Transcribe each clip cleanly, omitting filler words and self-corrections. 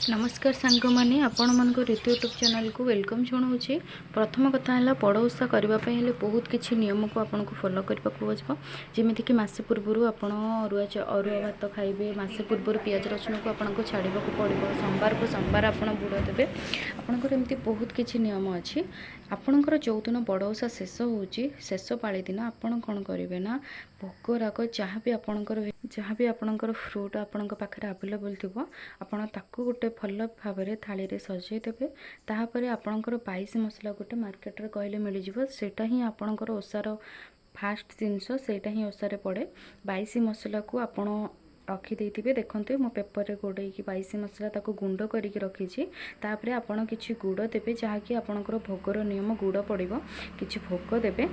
ନମସ୍କାର ସାଙ୍ଗମାନେ, ଆପଣମାନଙ୍କ ରିତୁ ୟୁଟ୍ୟୁବ୍ ଚ୍ୟାନେଲକୁ welcome ଜଣାଉଛି। ପ୍ରଥମ କଥା ହେଲା, ବଡ଼ ଓଷା କରିବା ପାଇଁ ହେଲେ ବହୁତ କିଛି ନିୟମକୁ ଆପଣଙ୍କୁ ଫଲୋ କରିବାକୁ ପଡ଼ିବ। ଯେମିତିକି ମାସେ ପୂର୍ବରୁ ଆପଣ ଅରୁଆ ଭାତ ଖାଇବେ, ମାସେ ପୂର୍ବରୁ ପିଆଜ ରସୁଣକୁ ଆପଣଙ୍କୁ ଛାଡ଼ିବାକୁ ପଡ଼ିବ, ସୋମବାରକୁ ସୋମବାର ଆପଣ ବୁଡ଼ ଦେବେ। ଆପଣଙ୍କର ଏମିତି ବହୁତ କିଛି ନିୟମ ଅଛି। ଆପଣଙ୍କର ଯେଉଁଦିନ ବଡ଼ ଓଷା ଶେଷ ହେଉଛି, ଶେଷ ପାଳି ଦିନ ଆପଣ କ'ଣ କରିବେ ନା, ଭୋଗ ରାଗ ଯାହା ବି ଆପଣଙ୍କର ଫ୍ରୁଟ୍ ଆପଣଙ୍କ ପାଖରେ ଆଭେଲେବଲ୍ ଥିବ, ଆପଣ ତାକୁ ଗୋଟେ ଭଲ ଭାବରେ ଥାଳିରେ ସଜେଇ ଦେବେ। ତାପରେ ଆପଣଙ୍କର 22 ମସଲା ଗୋଟେ ମାର୍କେଟରେ କହିଲେ ମିଳିଯିବ। ସେଇଟା ହିଁ ଆପଣଙ୍କର ଓଷାର ଫାଷ୍ଟ ଜିନିଷ, ସେଇଟା ହିଁ ଓଷାରେ ପଡ଼େ। 22 ମସଲାକୁ ଆପଣ ରଖିଦେଇଥିବେ। ଦେଖନ୍ତୁ, ମୁଁ ପେପରରେ ଗୋଡ଼େଇକି 22 ମସଲା ତାକୁ ଗୁଣ୍ଡ କରିକି ରଖିଛି। ତାପରେ ଆପଣ କିଛି ଗୁଡ଼ ଦେବେ, ଯାହାକି ଆପଣଙ୍କର ଭୋଗର ନିୟମ, ଗୁଡ଼ ପଡ଼ିବ। କିଛି ଭୋଗ ଦେବେ।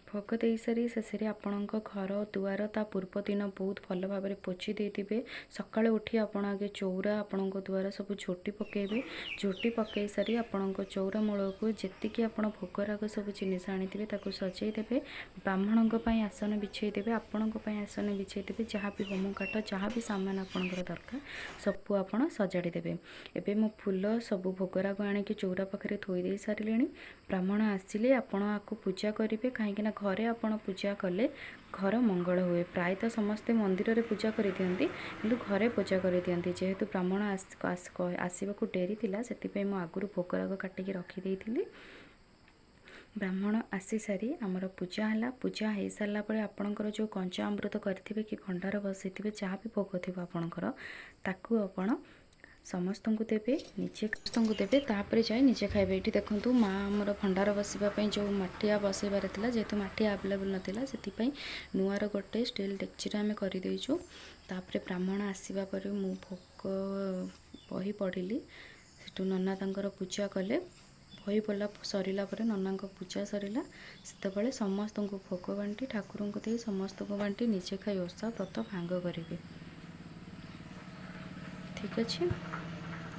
ଭୋଗ ଦେଇସାରି ଶେଷରେ ଆପଣଙ୍କ ଘର ଦୁଆର ତା ପୂର୍ବ ଦିନ ବହୁତ ଭଲ ଭାବରେ ପୋଛି ଦେଇଥିବେ। ସକାଳୁ ଉଠି ଆପଣ ଆଗେ ଚଉରା, ଆପଣଙ୍କ ଦୁଆର ସବୁ ଝୋଟି ପକାଇବେ। ଝୋଟି ପକାଇ ସାରି ଆପଣଙ୍କ ଚଉରା ମୂଳକୁ ଯେତିକି ଆପଣ ଭୋଗରାଗ ସବୁ ଜିନିଷ ଆଣିଥିବେ, ତାକୁ ସଜେଇ ଦେବେ। ବ୍ରାହ୍ମଣଙ୍କ ପାଇଁ ଆସନ ବିଛେଇ ଦେବେ, ଆପଣଙ୍କ ପାଇଁ ଆସନ ବିଛେଇ ଦେବେ। ଯାହା ବି ହୋମ କାଠ, ଯାହା ବି ସାମାନ ଆପଣଙ୍କର ଦରକାର, ସବୁ ଆପଣ ସଜାଡ଼ି ଦେବେ। ଏବେ ମୁଁ ଫୁଲ ସବୁ ଭୋଗରାଗ ଆଣିକି ଚଉରା ପାଖରେ ଥୋଇ ଦେଇ ସାରିଲିଣି। ବ୍ରାହ୍ମଣ ଆସିଲେ ଆପଣ ଆକୁ ପୂଜା କରିବେ, କାହିଁକିନା ଘରେ ଆପଣ ପୂଜା କଲେ ଘର ମଙ୍ଗଳ ହୁଏ। ପ୍ରାୟତଃ ସମସ୍ତେ ମନ୍ଦିରରେ ପୂଜା କରିଦିଅନ୍ତି, କିନ୍ତୁ ଘରେ ପୂଜା କରିଦିଅନ୍ତି। ଯେହେତୁ ବ୍ରାହ୍ମଣ ଆସିବାକୁ ଡେରି ଥିଲା, ସେଥିପାଇଁ ମୁଁ ଆଗରୁ ଭୋଗରାଗ କାଟିକି ରଖିଦେଇଥିଲି। ବ୍ରାହ୍ମଣ ଆସିସାରି ଆମର ପୂଜା ହେଲା। ପୂଜା ହେଇସାରିଲା ପରେ ଆପଣଙ୍କର ଯେଉଁ କଞ୍ଚା ଅମୃତ କରିଥିବେ କି ଭଣ୍ଡାର ବସେଇଥିବେ, ଯାହା ବି ଭୋଗ ଥିବ ଆପଣଙ୍କର, ତାକୁ ଆପଣ ସମସ୍ତଙ୍କୁ ଦେବେ, ନିଜେ ସମସ୍ତଙ୍କୁ ଦେବେ, ତାପରେ ଯାଇ ନିଜେ ଖାଇବେ। ଏଇଠି ଦେଖନ୍ତୁ, ମା ଆମର ଭଣ୍ଡାର ବସିବା ପାଇଁ ଯେଉଁ ମାଠିଆ ବସେଇବାର ଥିଲା, ଯେହେତୁ ମାଠିଆ ଆଭେଲେବୁଲ୍ ନଥିଲା, ସେଥିପାଇଁ ନୂଆର ଗୋଟେ ଷ୍ଟିଲ୍ ଡେକ୍ଚିରେ ଆମେ କରିଦେଇଛୁ। ତାପରେ ବ୍ରାହ୍ମଣ ଆସିବା ପରେ ମୁଁ ଭୋଗ ବହି ପଢ଼ିଲି। ସେଠୁ ନନା ତାଙ୍କର ପୂଜା କଲେ। ବହି ପଢ଼ା ସରିଲା ପରେ ନନାଙ୍କ ପୂଜା ସରିଲା। ସେତେବେଳେ ସମସ୍ତଙ୍କୁ ଭୋଗ ବାଣ୍ଟି, ଠାକୁରଙ୍କୁ ଦେଇ ସମସ୍ତଙ୍କୁ ବାଣ୍ଟି, ନିଜେ ଖାଇ ଓଷା ବ୍ରତ ଭାଙ୍ଗ କରିବେ। ଠିକ୍ ଅଛି,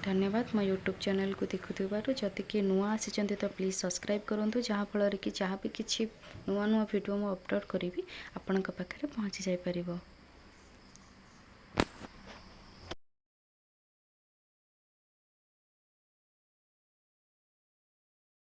ଧନ୍ୟବାଦ ମୋ ୟୁଟ୍ୟୁବ୍ ଚ୍ୟାନେଲ୍କୁ ଦେଖୁଥିବାରୁ। ଯଦି କିଏ ନୂଆ ଆସିଛନ୍ତି ତ ପ୍ଲିଜ୍ ସବସ୍କ୍ରାଇବ୍ କରନ୍ତୁ, ଯାହାଫଳରେ କି ଯାହା ବି କିଛି ନୂଆ ନୂଆ ଭିଡ଼ିଓ ମୁଁ ଅପଲୋଡ଼୍ କରିବି, ଆପଣଙ୍କ ପାଖରେ ପହଞ୍ଚି ଯାଇପାରିବ।